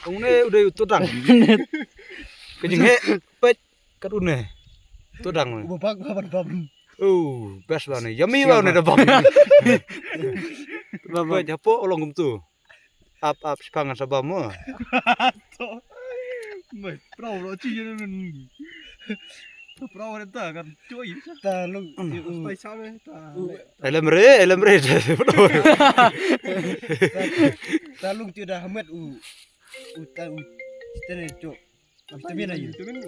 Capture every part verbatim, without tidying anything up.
Ong ne u dei u to dang. Ka jingheh peit kat u ne. To dang. Ba bang ba ban bam. Oh, best ba ne. Yummy ba ne da bam. Ba ba. Peit hapoh u long kumtu. Ap ap shipang sa bam mo. Mai, prau lo chi ye nun. Prau re ta kan choi. Ta lung. Pai sa me ta. Elem re, elem re. Ta lung ti da hamet u. U ta u. Tene cho. Vitamin ayu. Vitamin.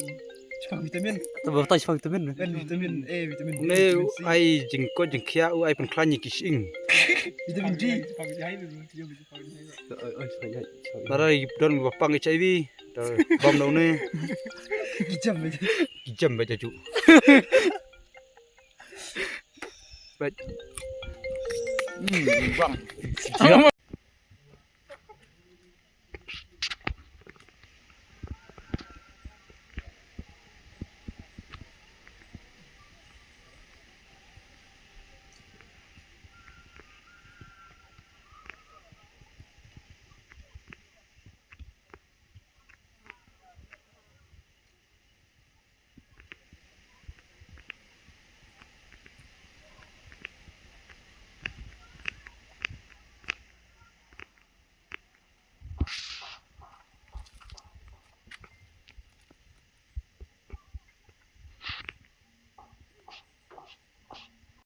Cho vitamin. Ta ba ta cho vitamin. Kan vitamin A, vitamin B, ne vitamin C. Ai jingko jingkhia u ai pynkhlaiñ ki shing. Vitamin D. Nara i don ba pang H I V. Ta bam dau ne. Ki jam ba. Ki jam ba jaju. Baik. Hmm, bang.